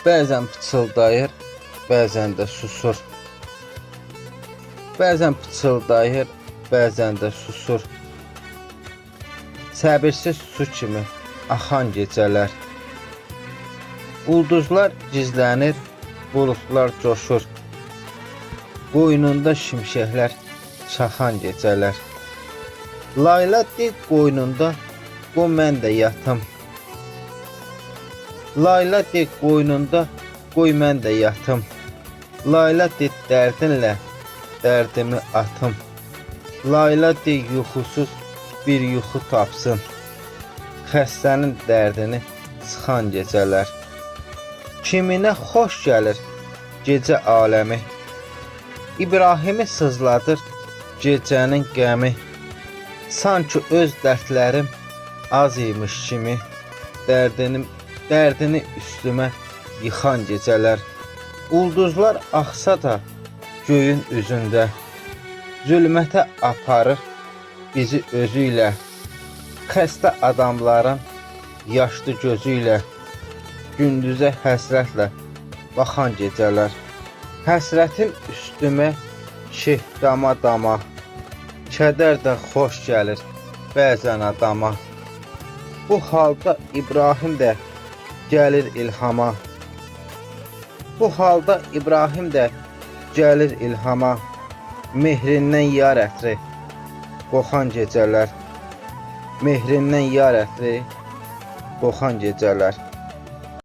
Bəzən pıçıldayır, bəzən də susur. Bəzən pıçıldayır, bəzən də susur. Səbirsiz su kimi axan gecələr. Ulduzlar gizlənir, buludlar coşur. Qoynunda şimşəklər çaxan gecələr. Layla de qoynunda, qoy mən də yatım. Layla de qoynunda, qoy mən də yatım. Layla de dərdinlə dərdimi atım. Layla de yuxusuz bir yuxu tapsın. Xəstənin dərdini sıxan gecələr. Kiminə xoş gəlir gecə aləmi. İbrahimi sızladır gecənin qəmi. Sanki öz dərdlərim az imiş kimi dərdini üstümə yıxan gecələr. Ulduzlar axsa da göyün üzündə zülmətə aparır bizi özü ilə. Xəstə adamların yaşlı gözü ilə gündüzə həsrətlə baxan gecələr. Həsrətim üstümə şeh dama dama. Kədər də xoş gəlir bəzən adama. Bu halda İbrahim də gəlir ilhama. Bu halda İbrahim də gəlir ilhama. Mehrindən yar ətri qoxan gecələr. Mehrindən yar ətri qoxan gecələr.